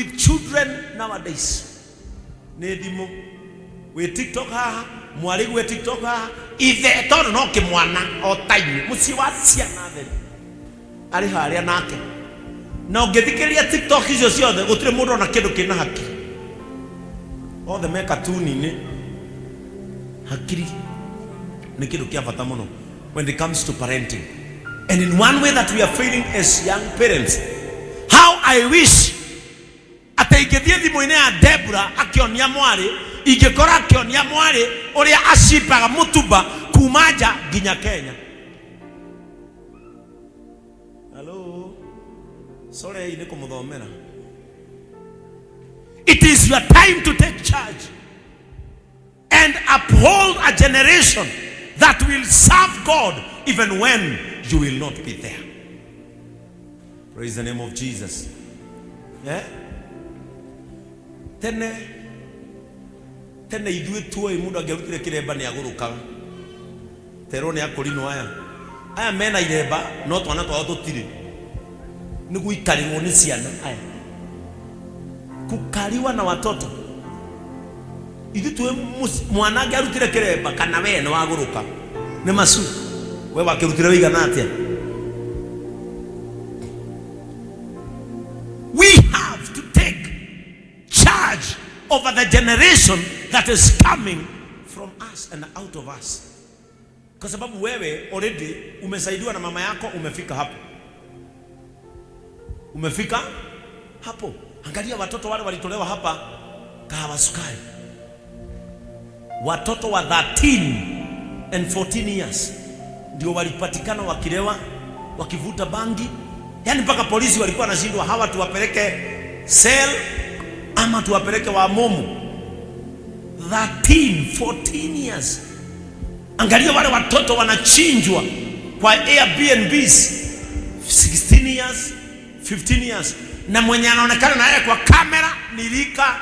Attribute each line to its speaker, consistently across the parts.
Speaker 1: with children nowadays nĩ thimũ. Wĩ TikTok haha, mwarĩ gwĩ TikTok haha, ithe tondũ no kĩmwana o taini mũciĩ wa ciana theri arĩ harĩa nake. Na ũngĩthikĩrĩria TikTok icio ciothe gũtirĩ mũndũ ona kĩndũ kĩna hakiri, othe me katuni-inĩ. Hakiri nĩ kĩndũ kĩa bata mũno when it comes to parenting, and in one way that we are failing as young parents. How I wish atĩ ingĩthiĩ thimũ-inĩ ya Debra akĩonia mwarĩ, ingĩkora akĩonia mwarĩ ũrĩa acimbaga mũtumba kuma nja nginya Kenya. Hello, sorry nĩ kũmũthomera. It is your time to take charge and uphold a generation that will serve God even when you will not be there. Praise the name of Jesus. Eh? Tene tene ithuĩ tuoĩ mũndũ angĩarutire kĩremba nĩ agũrũkaga. Terwo nĩ akũrinũ aya. Aya mena iremba no twana twao tũtirĩ. Nĩ gũikarĩrwo nĩ ciana aya. Kukaliwa na watoto. Ithuĩ tuoĩ mwana angĩarutire kĩremba kana we nĩ wagũrũka. Nĩ macu. We wakĩrutire wĩigana atĩa? We have to take charge over the generation that is coming from us and out of us, kwa sababu wewe already umesaidiwa na mama yako, umefika hapo, umefika hapo. Angalia watoto wale walitolewa hapa Kahawa Sukari, watoto wa 13 and 14 years ndio walipatikana wakilewa, wakivuta bangi, yaani mpaka polisi walikuwa wanashindwa hawa tuwapeleke cell ama tuwapeleke Wamumu. 13 14 years. Angalia wale watoto wanachinjwa kwa Airbnbs 16 years, 15 years, na mwenye anaonekana na yeye kwa kamera ni rika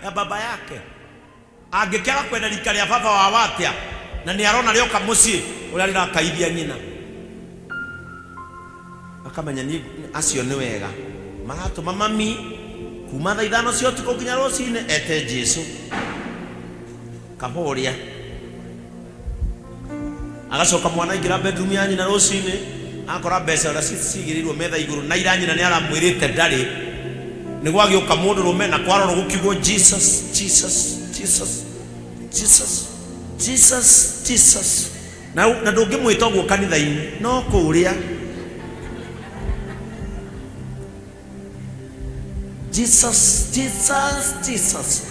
Speaker 1: ya baba yake. Angĩkĩaga kwenda rika rĩa baba wao atĩa na nĩ arona rĩoka mũciĩ ũrĩa rĩrakaithia nyina, akamenya niĩ acio nĩ wega maratũma mami kuma thaa 5 cia ũtukũ nginya rũcinĩ ete Jesu kaba ũrĩa agacoka mwana aingĩra bedroom ya nyina rũcinĩ akora mbeca ũrĩa cigĩrĩirwo metha igũrũ na ira nyina nĩ aramwĩrĩte ndarĩ nĩ gwagĩũka mũndũ rũme na kwarorwo gũkiugwo Jesus, Jesus, Jesus, Jesus, Jesus, Jesus. Na ndũngĩmwĩta ũguo kanitha-inĩ no kũrĩa Jesus, Jesus, Jesus,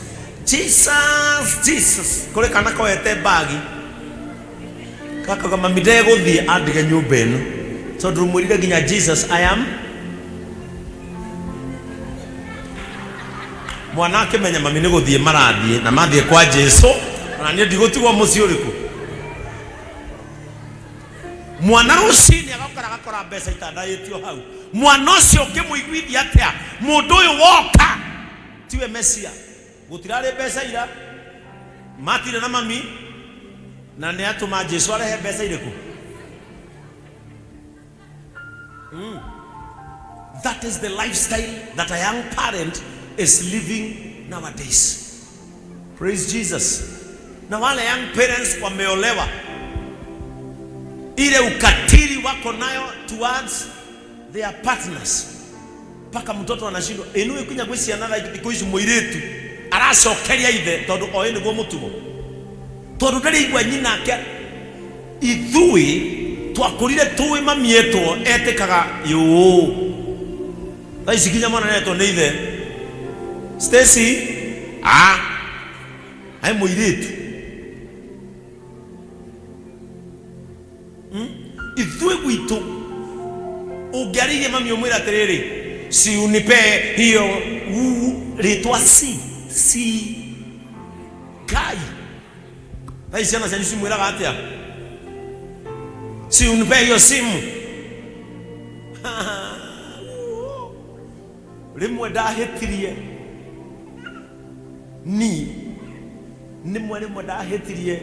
Speaker 1: Jesus, Jesus. Kũrĩ kana koete mbagi gakauga mami ndegũthiĩ andige nyũmba ĩno tondũ mwĩrire nginya Jesus I am mwana akĩmenya mami nĩ gũthiĩ marathiĩ na mathiĩ kwa Jesu ona niĩ ndigũtigwo mũciĩ ũrĩkũ. Mwana rũcinĩ agokora agakora mbeca itandaĩtio hau. Mwana ũcio ũngĩmũiguithia atĩa mũndũ ũyũ woka tiwe mesia? Gũtirarĩ mbeca ira, matirĩ na mami, na nĩ atũma Jesu arehe mbeca irĩkũ? That is the lifestyle that a young parent is living nowadays. Praise Jesus. Na wale young parents wameolewa, ile ukatili wako nayo towards their partners mpaka mtoto anashindwa ĩnu ĩkinya gwĩ ciana thikũ ici mũirĩtu aracokeria ithe tondũ oĩ nĩguo mũtugo tondũ ndarĩ igua nyina ake. Ithuĩ twakũrire tũĩ mami etwo etĩkaga yũũ. Thaa ici nginya mwana nĩaretwo nĩ ithe. Stacy, ah, aĩ mũirĩtu. Ithuĩ gwitũ ũngĩarĩirie mami ũmwĩre atĩrĩrĩ, si unipe hiyo uu, rĩtwa si si Ngai. Thaa ici ciana cianyu cimwĩraga atĩa? Si unipe hiyo simu. Rĩmwe ndahĩtirie ni nĩmwe rĩmwe ndahĩtirie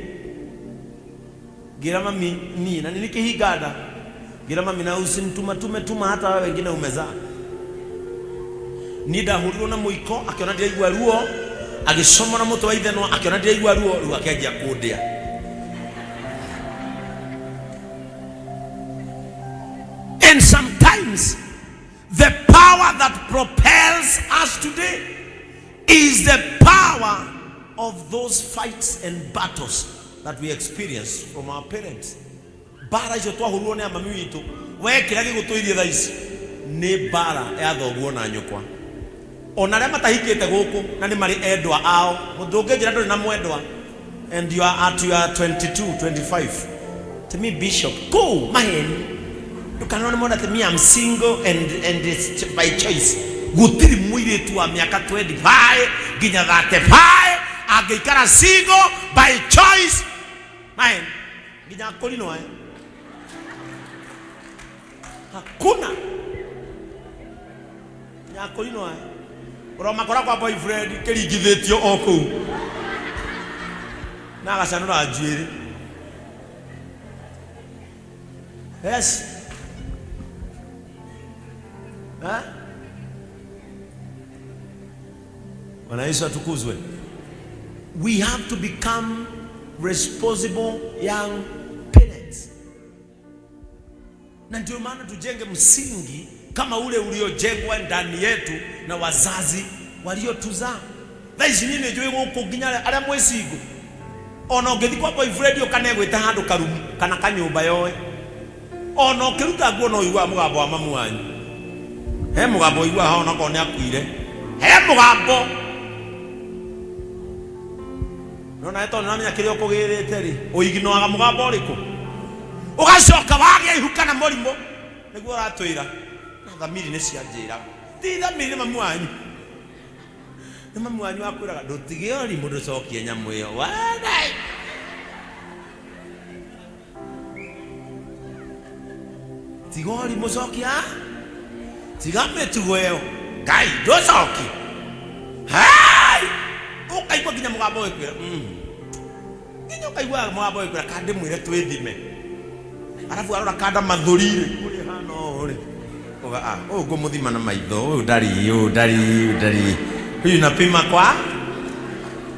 Speaker 1: ngĩra mami ni na nĩ kĩhinga nda ngĩra mami na usinituma tume tuma hata wewe wengine umezaa. Niĩ ndahũrirwo na mũiko, akĩona ndiraigua ruo, agĩcomora mũtĩ wa ithenwa, akĩona ndiraigua ruo, rĩu akĩanjia kũndĩa. And sometimes the power that propels us today is the power of those fights and battles that we experience from our parents. Mbara icio twahũrirwo nĩ amami witũ, we kĩrĩa gĩgũtũirie thaa ici nĩ mbara ya thoguo na nyũkwa. Ona arĩa matahikĩte gũkũ na nĩ marĩ endwa ao, ndũngĩnjĩra ndũrĩ na mwendwa and you are at your 22, 25. To me bishop, kũu maheni. Ndũkanone mwana atĩ me I'm single and it's by choice. Gũtirĩ mũirĩtu wa mĩaka 25 nginya 35 angĩikara single by choice. Maheni. Nginya akũrinwo aya. Hakuna. Nginya akũrinwo aya. Ũromakora kwa boyfriend kĩringithĩtio o kũu. Na agacanũra njuĩrĩ. Yes. Ha? Bwana Yesu atukuzwe. We have to become responsible young parents. Na ndio maana tujenge msingi kama ule uliojengwa ndani yetu na wazazi waliotuzaa. Thaa ici niĩ nĩ njũĩ gũkũ nginya arĩa mwĩ single. Ona ũngĩthiĩ kwa boyfriend ũkanegwĩte handũ karumu kana kanyũmba yoe. Ona ũkĩruta nguo no ũiguaga mũgambo wa mamu wanyu. He mũgambo ũiguaga hau onakorwo nĩ akuire. He mũgambo. No nawe tondũ nĩũramenya kĩrĩa ũkũgĩrĩte rĩ, ũiginoaga mũgambo ũrĩkũ? Ũgacoka wagĩa ihu kana mũrimũ nĩguo ũratwĩra na thamiri nĩ cianjĩra. Ti thamiri nĩ mamu wanyu. Nĩ mamu wanyu wakwĩraga ndũtige ũrimũ ndũcokie nyamũ ĩyo. Wagai. Tiga ũrimũ cokia. Tiga mĩtugo ĩyo. Ngai ndũcokie. Hai! Ũkaigua nginya mũgambo ũgĩkwĩra. Nginya ũkaigua mũgambo ũgĩkwĩra ka ndĩmwĩre twĩthime. Arabu arora kanda mathũri rĩ, ũrĩa ĩhana ũũ rĩ. Uga ah, ũyũ ngũmũthima na maitho, ũyũ ndarĩ, ũyũ ndarĩ, ũyũ ndarĩ. Huyu napima kwa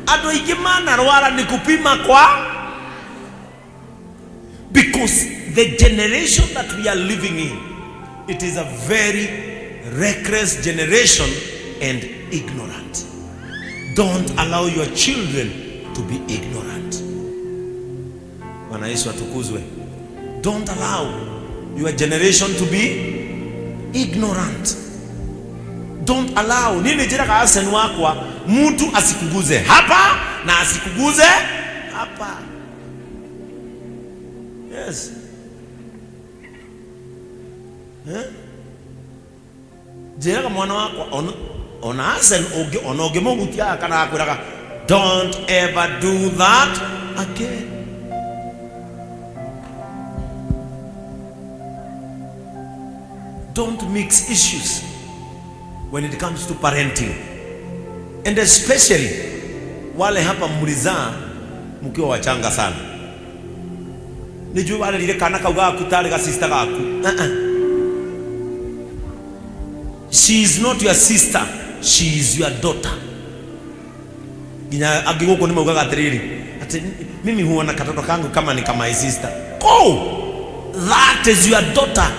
Speaker 1: andũ aingĩ manarwara ni kupima kwa because the generation that we are living in, it is a very reckless generation and ignorant. Don't allow your children to be ignorant. Bwana Yesu atukuzwe. Don't allow your generation to be ignorant. Don't allow. Nini njĩraga Arsene wakwa, mtu asikuguze hapa na asikuguze hapa. Yes. Eh? Njĩraga mwana wakwa ona ona Arsene ũngĩ ona ũngĩmũhutia kana akwĩraga don't ever do that again. Don't mix issues when it comes to parenting. And especially wale hapa mlizaa mkiwa wachanga sana. Nĩnjũĩ warerire kana kau gaku tarĩ ga sister gaku. Uh-uh. She is not your sister, she is your daughter. Nginya angĩ gũkũ nĩ maugaga atĩrĩrĩ, atĩ mimi huona katoto kangu kama ni kama my sister. Go! That is your daughter.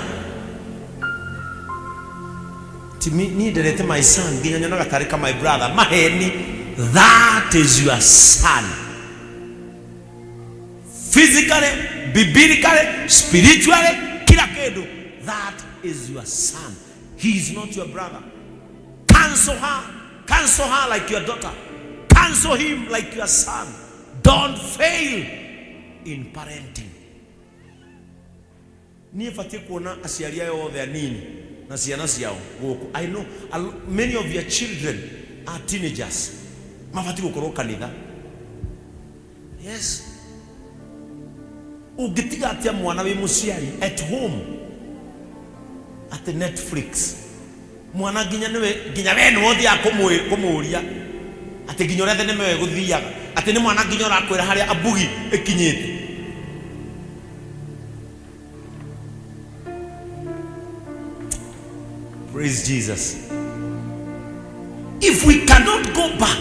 Speaker 1: Ti niĩ nderete my son nginya nyonaga tarĩ ka my brother. Maheni, that is your son. Physically, biblically, spiritually, kila kĩndũ. That is your son. He is not your brother. Cancel her. Cancel her like your daughter. Cancel him like your son. Don't fail in parenting. Niĩ batiĩ kuona aciari aya othe anini na ciana ciao gũkũ. I know many of your children are teenagers. Mabatiĩ gũkorwo kanitha. Yes. Ũngĩtiga atĩa mwana wĩ mũciari at home atĩ Netflix mwana nginya nĩwe nginya we nĩwe ũthiaga kũmũria atĩ nginya ũrĩa thenema ĩyo ĩgũthiaga atĩ nĩ mwana nginya ũrakwĩra harĩa abugi ĩkinyĩte. Praise Jesus. If we cannot go back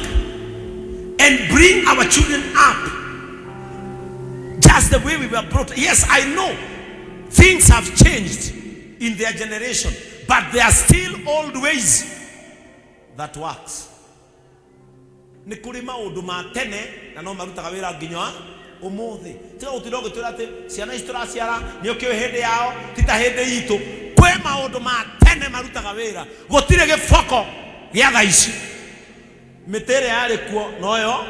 Speaker 1: and bring our children up just the way we were brought. Yes, I know things have changed in their generation, but there are still old ways that works. Nĩ kũrĩ maũndũ ma tene na no marutaga wĩra nginya ũmũthĩ. Tiga gũtinda ũgĩtwĩra atĩ ciana ici tũraciara nĩ ũkĩũĩ hĩndĩ yao ti ta hĩndĩ itũ. Kwĩ maũndũ ma tene marutaga wĩra, gũtirĩ gĩboko gĩa thaa ici. Mĩtĩ ĩrĩa yarĩ kuo noyo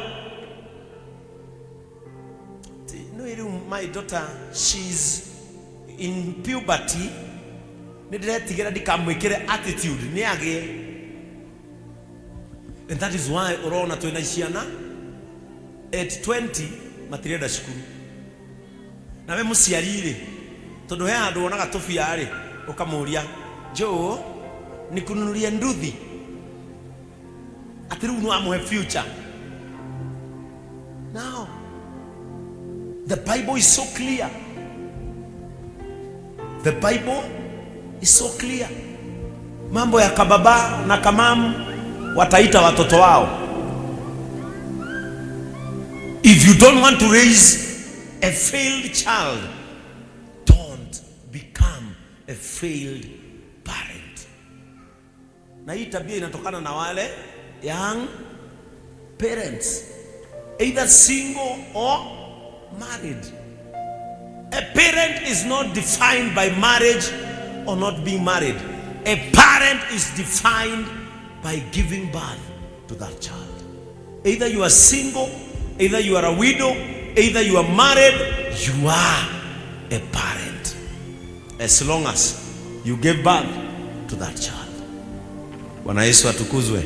Speaker 1: no rĩu. My daughter, she's in puberty, nĩ ndĩretigĩra ndikamwĩkĩre attitude nĩ agĩe, and that is why ũrona twĩna ciana at 20 matirenda cukuru. Nawe mũciari rĩ, tondũ he handũ wonaga tũbia rĩ, ũkamũria, "Njoo nikununulie nduthi," atĩ rĩu nĩ wamũhe future. Now the Bible is so clear, the Bible is so clear. Mambo ya kababa na kamamu wataita watoto wao. If you don't want to raise a failed child, don't become a failed parent. Na hii tabia inatokana na wale young parents, either single or married. A parent is not defined by marriage or not being married. A parent is defined by giving birth to that child. Either you are single, either you are a widow, either you are married, you are a parent as long as you gave birth to that child. Bwana Yesu atukuzwe.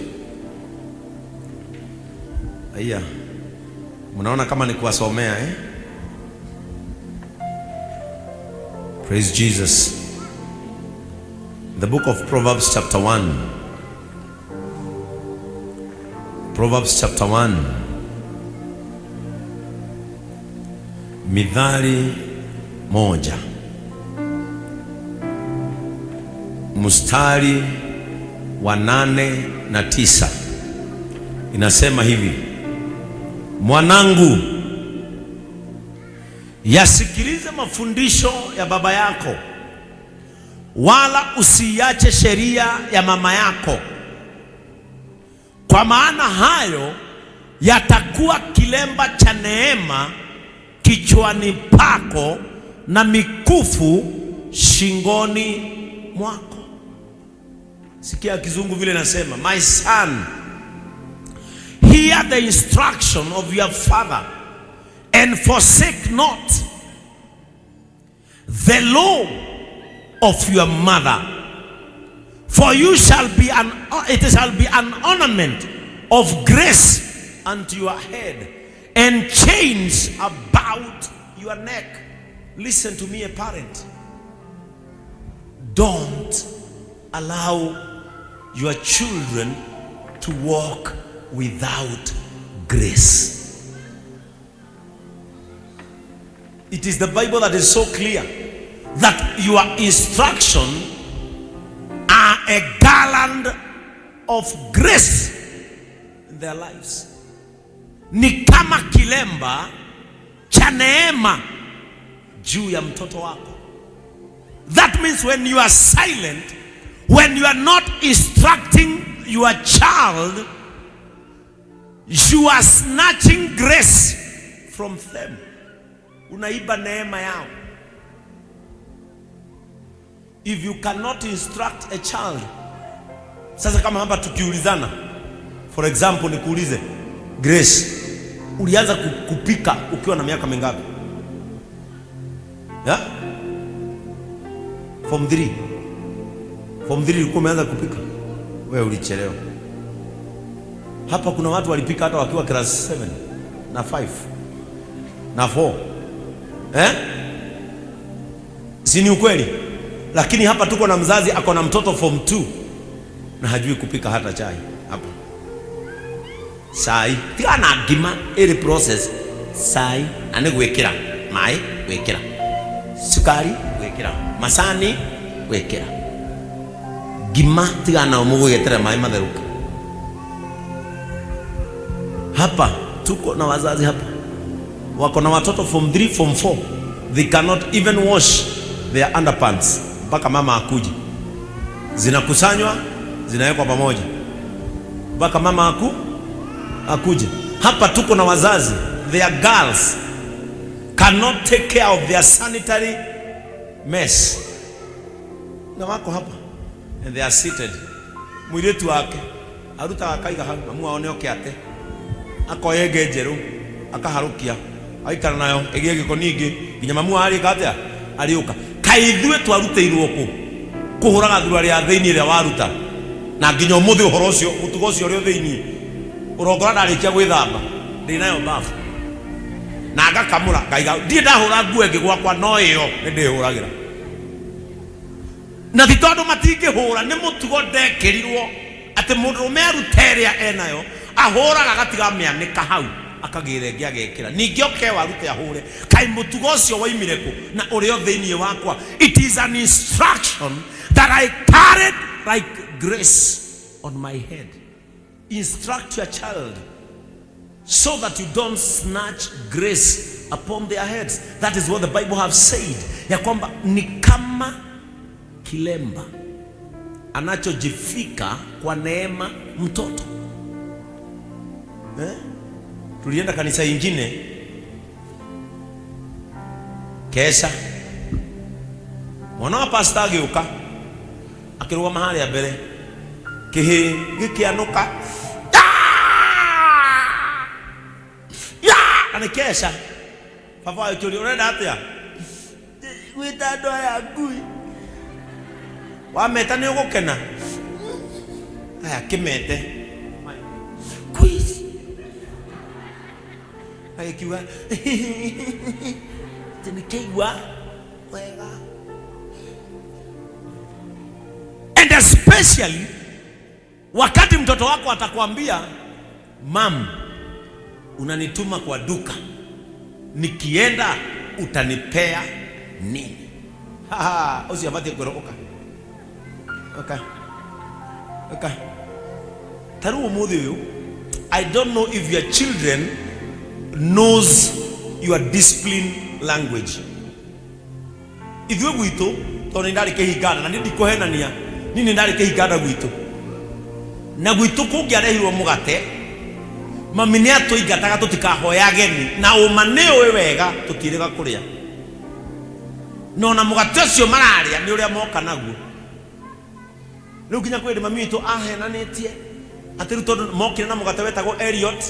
Speaker 1: Haya, mnaona kama ni kuwasomea, eh? Praise Jesus. The book of Proverbs chapter 1. Proverbs chapter 1. Mithali 1 mstari wa 8 na 9 inasema hivi: "Mwanangu, yasikilize mafundisho ya baba yako, wala usiiache sheria ya mama yako, kwa maana hayo yatakuwa kilemba cha neema kichwani pako na mikufu shingoni mwako." Sikia Kizungu vile nasema, "My son, hear the instruction of your father and forsake not the law of your mother. For you shall be an it shall be an ornament of grace unto your head and chains about your neck." Listen to me, a parent. Don't allow your children to walk without grace. It is the Bible that is so clear that your instruction are a garland of grace in their lives. Ni kama kilemba cha neema juu ya mtoto wako. That means when you are silent, when you are not instructing your child, you are snatching grace from them. Unaiba neema yao. If you cannot instruct a child, sasa kama hapa tukiulizana, for example nikuulize, Grace, ulianza kupika ukiwa na miaka mingapi? Yeah? Form 3. Form 3 ulikuwa umeanza kupika? Wewe ulichelewa. Hapa kuna watu walipika hata wakiwa class 7 na 5 na 4. Eh? Si ni ukweli? Lakini hapa tuko na mzazi ako na mtoto form 2 na hajui kupika hata chai hapa. Cai tiga na ngima ĩrĩ process, cai na nĩ gwĩkĩra maĩ, gwĩkĩra sukari, gwĩkĩra macani, gwĩkĩra ngima, tiga na mũgũgĩetera maĩ matherũka. Hapa tuko na wazazi hapa wako na watoto form 3, form 4, they cannot even wash their underpants mpaka mama akuje. Zinakusanywa, zinawekwa pamoja mpaka mama akuje. Hapa tuko na wazazi, their girls cannot take care of their sanitary mess, na wako hapa and they are seated. Mũirĩtu wake arutaga akaiga hau, mamu wao nĩ oke ate, akoya ĩngĩ njerũ akaharũkia, agaikara nayo ĩgĩe gĩko ningĩ nginya mamu wao arĩka atĩa, arĩũka. Kaĩ ithuĩ twarutĩirwo kũ kũhũraga thuruarĩ ya thĩinĩ ĩrĩa waruta, na nginya ũmũthĩ ũhoro ũcio, mũtugo ũcio ũrĩ o thĩinĩ. Ũrongora ndarĩkia gwĩthamba ndĩ nayo bafu na ngakamũra ngaiga, ndirĩ ndahũra nguo ĩngĩ gwakwa no ĩyo nĩ ndĩhũragĩra. Na ti tondũ matingĩhũra, nĩ mũtugo ndekĩrirwo atĩ mũndũrũme aruta ĩrĩa enayo ahũraga, agatiga amĩanĩka hau, akagĩra ĩngĩ agekĩra, ningĩ oke ĩyo arute ahũre. Kaĩ mũtugo ũcio waimire kũ na ũrĩ o thĩinĩ wakwa? It is an instruction that I carried like grace on my head. Instruct your child so that you don't snatch grace upon their heads. That is what the Bible have said, ya kwamba ni kama kilemba anachojifika kwa neema mtoto. Eh? Tulienda kanisa ingine kesha, mwana wa pastor agĩũka akĩrũgama harĩa mbere, kĩhĩ gĩkĩanũka na nĩ kesha. Baba wa gĩkĩũria, ũrenda atĩa? Gwĩta andũ aya ngui. Wameta nĩ ũgũkena? Aya, kĩmete ngui. Agĩkiuga atĩ nĩ kĩigua wega. And especially wakati mtoto wako atakwambia, "Mam, unanituma kwa duka, nikienda utanipea nini?" Ũcio abatiĩ kwĩrwo ũka ũka ũka. Ta rĩu ũmũthĩ ũyũ, I don't know if your children knows your discipline language. Ithuĩ gwitũ, tondũ nĩ ndarĩ kĩhinganda na niĩ ndikũhenania, niĩ nĩ ndarĩ kĩhinganda gwitũ, na gwitũ kũngĩarehirwo mũgate, mami nĩ atũingataga tũtikahoe ageni, na ũma nĩ ũĩ wega tũtiĩrĩga kũrĩa, na ona mũgate ũcio mararĩa nĩ ũrĩa moka naguo. Rĩu nginya kwĩ hĩndĩ mami witũ ahenanĩtie atĩ rĩu tondũ mokire na mũgate wetagwo Elliot,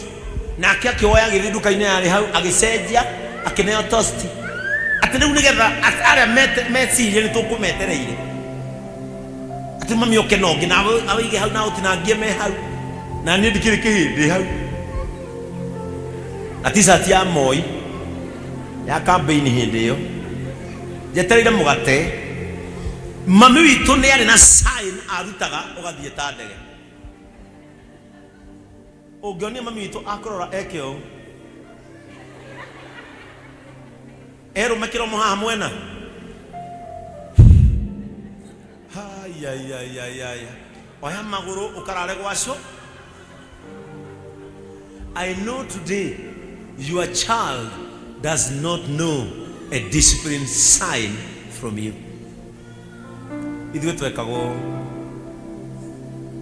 Speaker 1: nake akĩwoya agĩthiĩ nduka-inĩ yarĩ hau agĩcenjia akĩneo tosti, atĩ rĩu nĩgetha arĩa mecirie nĩ tũkũmetereire, atĩ mami oke na ũngĩ na awĩige hau na ũtinangie me hau, na niĩ ndikĩrĩ kĩhĩndĩ hau na t-shirt ya Moi ya campaign hĩndĩ ĩyo, njetereire mũgate. Mami witũ nĩ arĩ na sign arutaga ũgathiĩ ta ndege. Ũngĩonia mami witũ akũrora eke ũũ, erũme kĩromo haha mwena, haiaiaiaiai, oya magũrũ ũkarare gwaco. I know today your child does not know a discipline sign from you. Ithuĩ twekagwo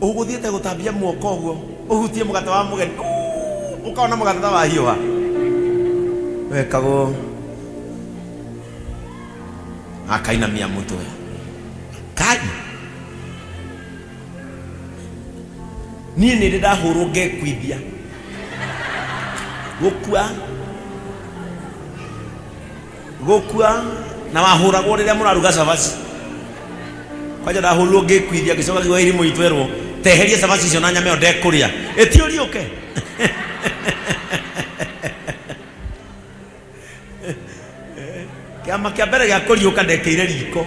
Speaker 1: ũgũthiĩte gũtambia muoko ũguo ũhutie mũgate wa mũgeni, ũũ, ũkona mũgate ta wahiũha. Wekagwo akainamia mũtwe kai. Niĩ nĩ ndĩ ndahũrwo ngekuithia gũkua gũkua, na wahũragwo rĩrĩa mũraruga cabaci. Kwanja ndahũrirwo ngĩkuithia, ngĩcoka ngiuga irimũ itwerwo teherie cabaci icio na nyama ĩyo ndekũrĩa ĩtiũriũke. Kĩama kĩa mbere gĩa kũriũka ndekĩire riko.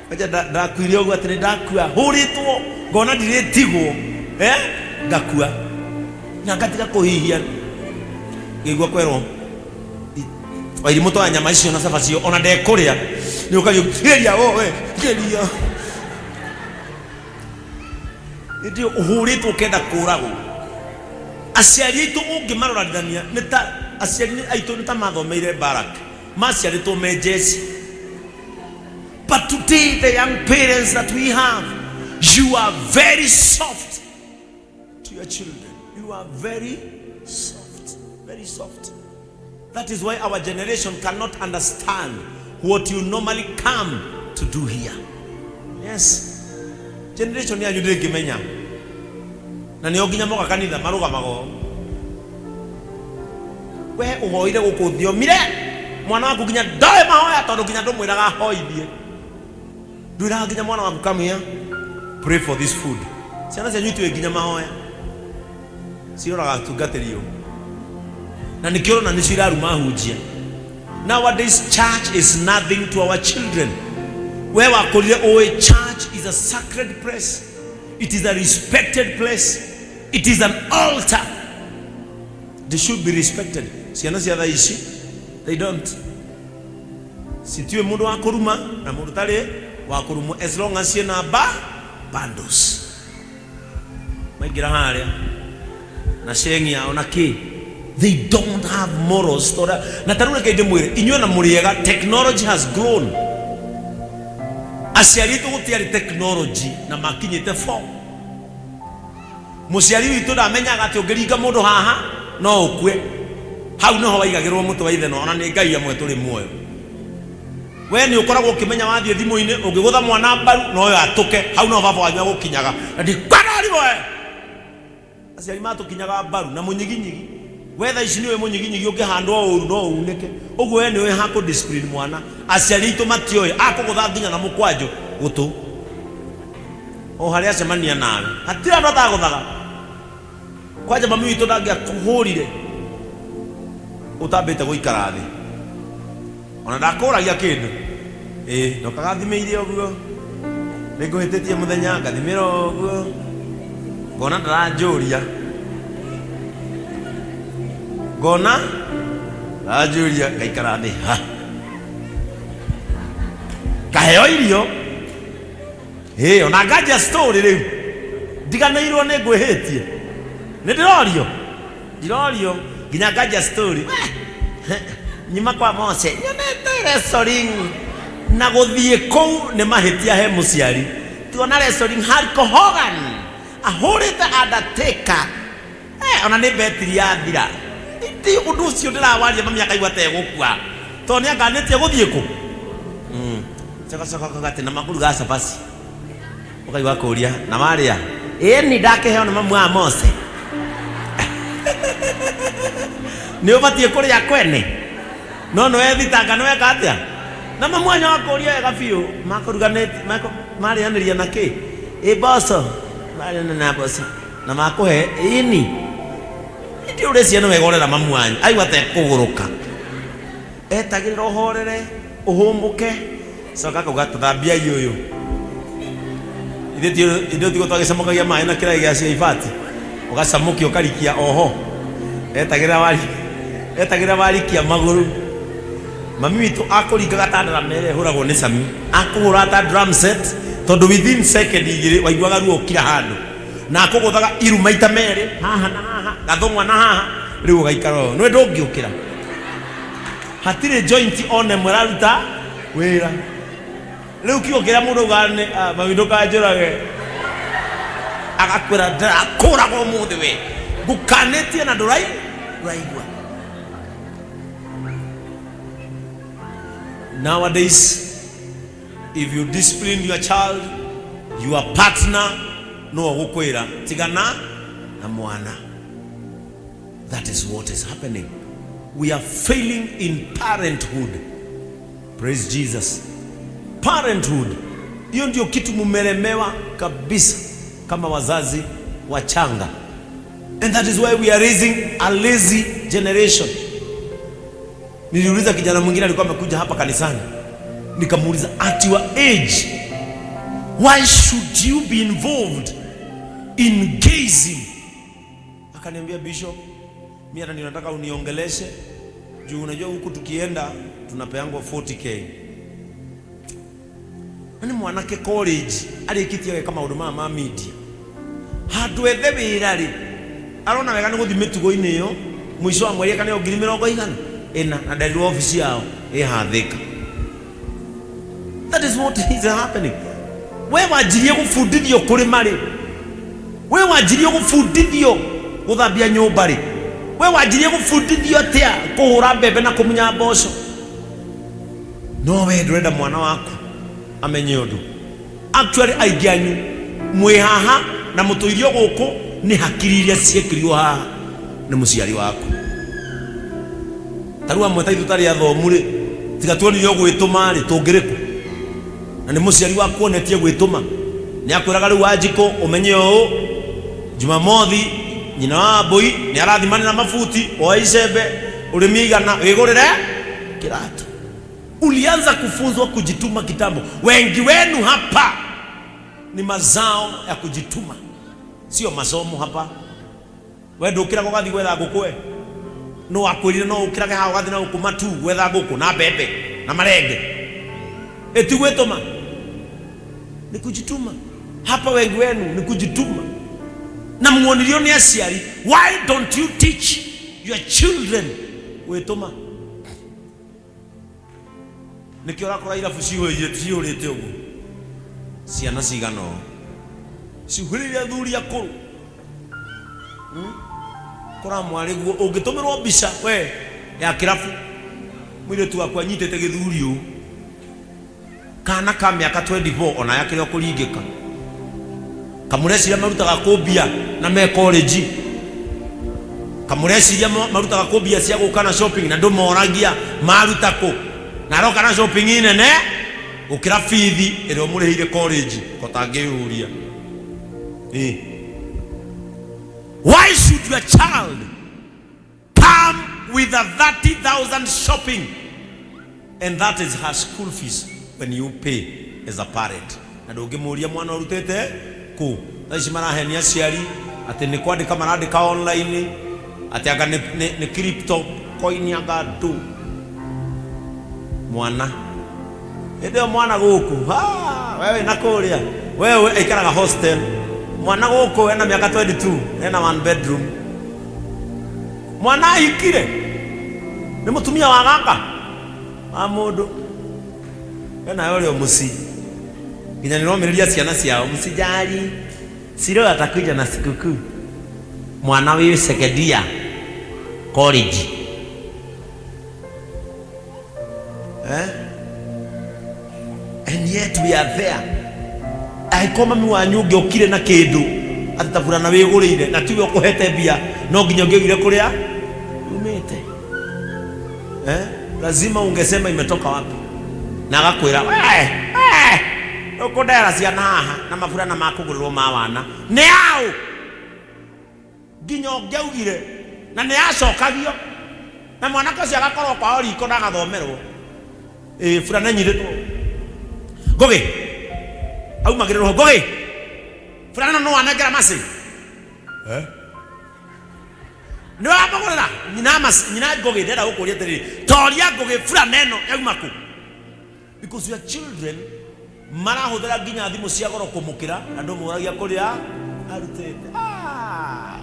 Speaker 1: Kwanja ndakuire ũguo atĩ nĩ ndakua hũrĩtwo ngona ndirĩtigwo, eh? Ngakua na ngatiga kũhihia, ngĩigua kwerwo wairimũ toya nyama icio na cabaci iyo ona ndekũrĩa, nĩ ũkario geria wowe geria. Hĩndĩ ĩyo ũhũrĩtwo ũkenda kũragwo. Aciari aitũ ũngĩmarorithania nĩ ta aciari aitũ nĩ ta mathomeire barak, maciarĩtwo me jeshi. But today the young parents that we have, you are very soft to your children. You are very soft, very soft. That is why our generation cannot understand what you normally come to do here. Yes, generation yanyu ndĩngĩmenya, na nĩo nginya moka kanitha marũgamaga ũũ. We ũhoire gũkũ thiomire mwana waku nginya ndoĩ mahoya, tondũ nginya ndũmwĩraga ahoithie, ndwĩraga nginya mwana waku, "Come here, pray for this food." Ciana cianyu itiũĩ nginya mahoya, ciroraga atungatĩri ũ, na nĩkĩo ũrona nĩcio iraruma hunjia. Nowadays church is nothing to our children. We wakũrire ũĩ church is a sacred place, it is a respected place, it is an altar, they should be respected. Ciana cia thaa ici, they don't, citiũĩ mũndũ wa kũruma na mũndũ tarĩ wa kũrumwo, as long as ciĩna ba bundles maingĩra harĩa na cengi yao na kĩ. They don't have morals. Tora na tarĩu reke ndĩmwĩre inyuĩ na mũrĩega, technology has grown. Aciari aitũ gũtiarĩ technology na makinyĩte 4. Mũciari witũ ndamenyaga atĩ ũngĩringa mũndũ haha no ũkue. Hau nĩho waigagĩrwo mũtĩ wa ithe, ona nĩ Ngai amwe tũrĩ muoyo. We nĩ ũkoragwo ũkĩmenya wathiĩ thimũ-inĩ ũngĩgũtha mwana mbaru no yatũke. Hau no baba wanyu agũkinyaga na ndikwanariwe. Aciari matũkinyaga mbaru na mũnyiginyigi. We thaa ici nĩũĩ mũnyiginyigi ũngĩhandwo ũru no unĩke ũguo. We nĩũĩ ha kũ discipline mwana. Aciari aitũ matioĩ, akũgũtha nginya na mũkwanjũ gũtũ o harĩa acemania nawe, hatirĩ andũ atagũthaga. Kwanja mami witũ ndangĩakũhũrire ũtambĩte gũikara thĩ, ona ndakũragia kĩndũ. Ĩ ndokaga thimĩire ũguo, nĩngũhĩtĩtie mũthenya, ngathimĩra ũguo, ngona ndaranjũria, ngona ndaranjũria, ngaikara thĩ ha ngaheo irio. Ĩ ona nganjia story rĩu, ndiganĩirwo nĩ ngwĩhĩtie, nĩ ndĩrorio, ndirorio nginya nganjia story. Nyuma kwa Mose nyonete wrestling, na gũthiĩ kũu nĩ mahĩtia he mũciari. Tuona wrestling, Hulk Hogan ahũrĩte Undertaker. Ona nĩ betiri yathira. Ndi ũndũ ũcio ndĩrawaria, mami akaigua ta egũkua tondũ nĩ anganĩtie gũthiĩ kũ coka atĩ na makũruga cabaci, ũkaigua kũria na warĩa ĩni ndakĩheo nĩ mamu wa Mose, nĩ ũbatiĩ kũrĩa kwene, no nĩ wethitanga nĩ weka atĩa na mamu wanyu akũria wega biũ makũruganĩtie marĩanĩria na kĩ ĩ mboco, marĩanĩria na mboco na makũhe ĩni. Indi ũrĩcia nĩ wega ũrera mamu wanyu aigua ta ekũgũrũka, etagĩrĩra ũhorere ũhũmũke, coka akauga, "Tũthambiai ũyũ." Ithuĩ tiguo twagĩcamũkagia maĩ na kĩraĩ gĩa cia ibati, ũgacamũkia ũkarikia oho. Etagĩrĩra wari, etagĩrĩra warikia magũrũ. Mami witũ akũringaga ta ndarama ĩrĩa ĩhũragwo nĩ cami, akũhũra ta drum set, tondũ within second 2 waiguaga ruo kila handũ, na akũgũthaga iru maita merĩ, haha na haha, gathũng'wa na haha. Rĩu ũgaikara ũũ, nĩwe ndũngĩũkĩra, hatirĩ joint ona ĩmwe ĩraruta wĩra. Rĩu kiugo kĩrĩa mũndũ augaga nĩ, "Ah, mami, ndũkanjũrage." Agakwĩra, "Ndĩrakũraga ũmũthĩ, we ngũkanĩtie na ndũrai ndũraigua." Nowadays if you discipline your child, your partner no gũkwĩra, "Tigana na mwana." That is what is happening. We are failing in parenthood. Praise Jesus. Parenthood, hiyo ndio kitu mumelemewa kabisa kama wazazi wachanga, and that is why we are raising a lazy generation. Niliuliza kijana mwingine alikuwa amekuja hapa kanisani, nikamuuliza, "At your age, why should you be involved in gayism?" Akaniambia, "Bishop, mi hata ninataka uniongeleshe juu unajua huku tukienda tunapeangwa 40K." Na nĩ mwanake college arĩkĩtie gwĩka maũndũ maya ma media, handũ ethe wĩra rĩ. Arona wega nĩ gũthiĩ mĩtugo-inĩ ĩyo mũico wa mweri akaneo 400,000 na nderirwo obici yao ĩhathĩka. That is what is happening. We wanjirie gũbundithio kũrĩma rĩ? We wanjirie gũbundithio gũthambia nyũmba rĩ? We wanjirie gũbundithio atĩa kũhũra mbembe na kũmunya mboco? No we ndũrenda mwana waku amenye ũndũ. Actually aingĩ anyu mwĩ haha na mũtũirio gũkũ nĩ hakiri iria ciekĩrirwo haha nĩ mũciari waku. Ta rĩu amwe ta ithuĩ tũtarĩ athomu rĩ, tiga tuonirio gwĩtũma rĩ, tũngĩrĩ kũ? Na nĩ mũciari waku onetie gwĩtũma. Nĩ akwĩraga rĩu Wanjikũ ũmenye ũũ, Jumamothi nyina wa Wambũi nĩ arathimanĩra mabuti, woe icembe ũrĩmie 100 wĩgũrĩre kĩratũ. Ulianza kufunzwa kujituma kitambo. Wengi wenu hapa ni mazao ya kujituma, sio masomo hapa. We ndũkĩraga ũgathiĩ gwetha ngũkũ we? Nũ wakwĩrire no ũkĩrage haha ũgathiĩ na gũkũ matu gwetha ngũkũ na mbembe na marenge? Ĩti gwĩtũma, ni kujituma. Hapa wengi wenu ni kujituma na muonirio nĩ aciari. Why don't you teach your children gwĩtũma? Nĩkĩo ũrakora irabu cihũrĩte ũguo, ciana cigana ũũ cihũrĩire athuri akũrũ. Kora mwarĩguo ũngĩtũmĩrwo mbica we ya kĩrabu, mũirĩtu waku anyitĩte gĩthuri ũũ, Kana ka mĩaka 24 ona yakĩrĩ o kũringĩka. Kamũreciria marutaga kũ mbia na me college? Kamũreciria marutaga kũ mbia cia gũka na shopping na ndũmoragia maruta kũ? Na aroka na shopping nene gũkĩra bithi ĩrĩa ũmũrĩhĩire college kotangĩyũria. Eh. Why should your child come with a 30,000 shopping and that is her school fees when you pay as a parent? Na ndũngĩmũria mwana ũrutĩte kũ. Thaa ici marahenia aciari atĩ nĩ kwandĩka marandĩka online, atĩ anga nĩ crypto coin, anga ndũ mwana hĩndĩ ĩyo mwana gũkũ, ha, wewe na kũrĩa wewe aikaraga hostel, mwana gũkũ ena mĩaka 22, ena one bedroom. Mwana ahikire nĩ mũtumia wa gaka wa mũndũ we nawe ũrĩ o mũciĩ nginya nĩ ũromĩrĩria ciana ciao, msijali, Siro atakuja na sikukuu. Mwana wĩ second year college, eh? And yet we are there. Angĩkorwo mami wanyu ũngĩokire na kĩndũ atĩ ta burana wĩgũrĩire na tiwe ũkũhete mbia, no nginya ũngĩaugire kũrĩa umĩte, eh? Lazima ungesema imetoka wapi, na agakwĩra we we ũkũndehera ciana haha na maburana ma kũgũrĩrwo ma wana nĩ aũ? Nginya ũngĩaugire na nĩ acokagio na mwanake ũcio agakorwo kwao riko na agathomerwo. Ĩĩ, burana ĩnyitĩtwo ngũgĩ aumagĩrĩrwo ngũgĩ burana no wanengera maci, eh? Nĩ wamũgũrĩra nyina maci, nyina ngũgĩ ndenda gũkũria atĩrĩrĩ, toria ngũgĩ burana ĩno yauma kũ? Because your children marahũthĩra nginya thimũ cia goro kũmũkĩra na ndũmũragia kũrĩa arutĩte. Ah!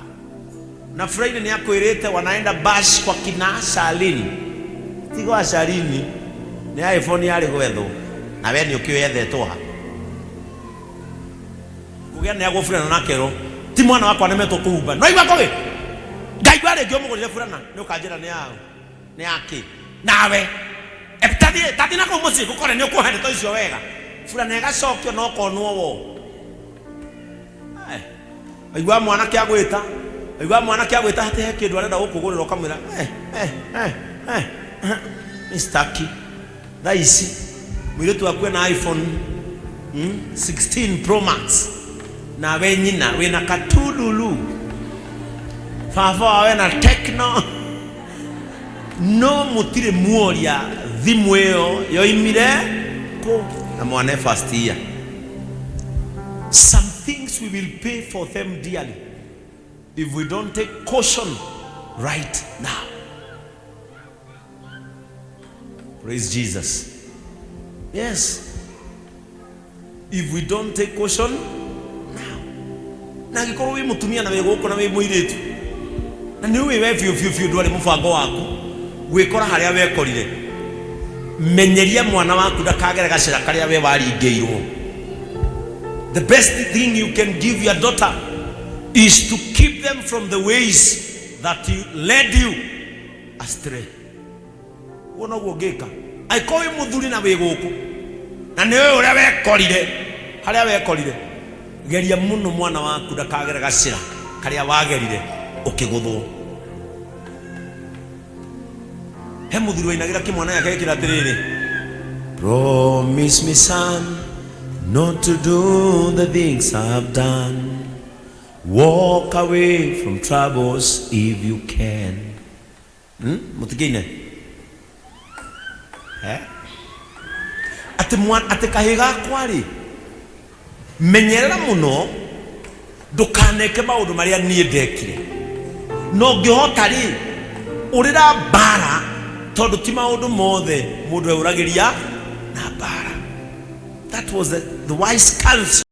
Speaker 1: Na Friday nĩ akwĩrĩte wanaenda bash kwa kina Charlene. Ti gwa Charlene, nĩ iPhone yarĩ gwethwo na we nĩ ũkĩũĩ yethetwo ha. Kũgĩa nĩ agwo burana na kerwo ti mwana wakwa nemetwo kũhumba. No igua ngũgĩ ngaigua rĩngĩ ũmũgũrĩre burana nĩ ũkanjĩra nĩ yaũ nĩ yakĩ nawe. Tathiĩ tathiĩ na kũu mũciĩ ngũkore nĩ ũkũhe ndeto icio wega. Burana ĩgacokio na ũkonwo wo. Eh, waigua mwanake agwĩta, waigua mwanake agwĩta atĩ he kĩndũ arenda gũkũgũrĩra, ũkamwĩra eh, eh, eh, eh, eh, ni staki. Thaa ici mũirĩtu waku ena iPhone 16 Pro Max, nawe nyina wĩna katululu, baba wao ena Tecno, no mũtirĩ muoria thimũ ĩyo yoimire kũ na mwana e first year. Some things we will pay for them dearly if we don't take caution right now. Praise Jesus. Yes, if we don't take caution now. Na angĩkorwo wĩ mũtumia na wĩ gũkũ na wĩ mũirĩtu, Na nĩ ũĩ we biũ biũ biũ ndwarĩ mũbango waku gwĩkora harĩa wekorire. Menyeria mwana waku ndakagere gacĩra karĩa we waringĩirwo. The best thing you can give your daughter is to keep them from the ways that you led you astray. Ũguo noguo ũngĩka angĩkorwo wĩ mũthuri na wĩ gũkũ na nĩ ũĩ ũrĩa wekorire harĩa wekorire. Geria mũno mwana waku ndakagere gacĩra karĩa wagerire ũkĩgũthwo. He mũthuri wainagĩra kĩmwana gĩake gĩkĩra atĩrĩrĩ, "Promise me, son, not to do the things I've done. Walk away from troubles if you can." Mũtikĩine Eh? Atĩ atĩ kahĩ gakwa rĩ, menyerera mũno ndũkaneke maũndũ marĩa niĩ ndekire, no ngĩhota rĩ, ũrĩra mbara, tondũ ti maũndũ mothe mũndũ eũragĩria na mbara. That was the wise counsel.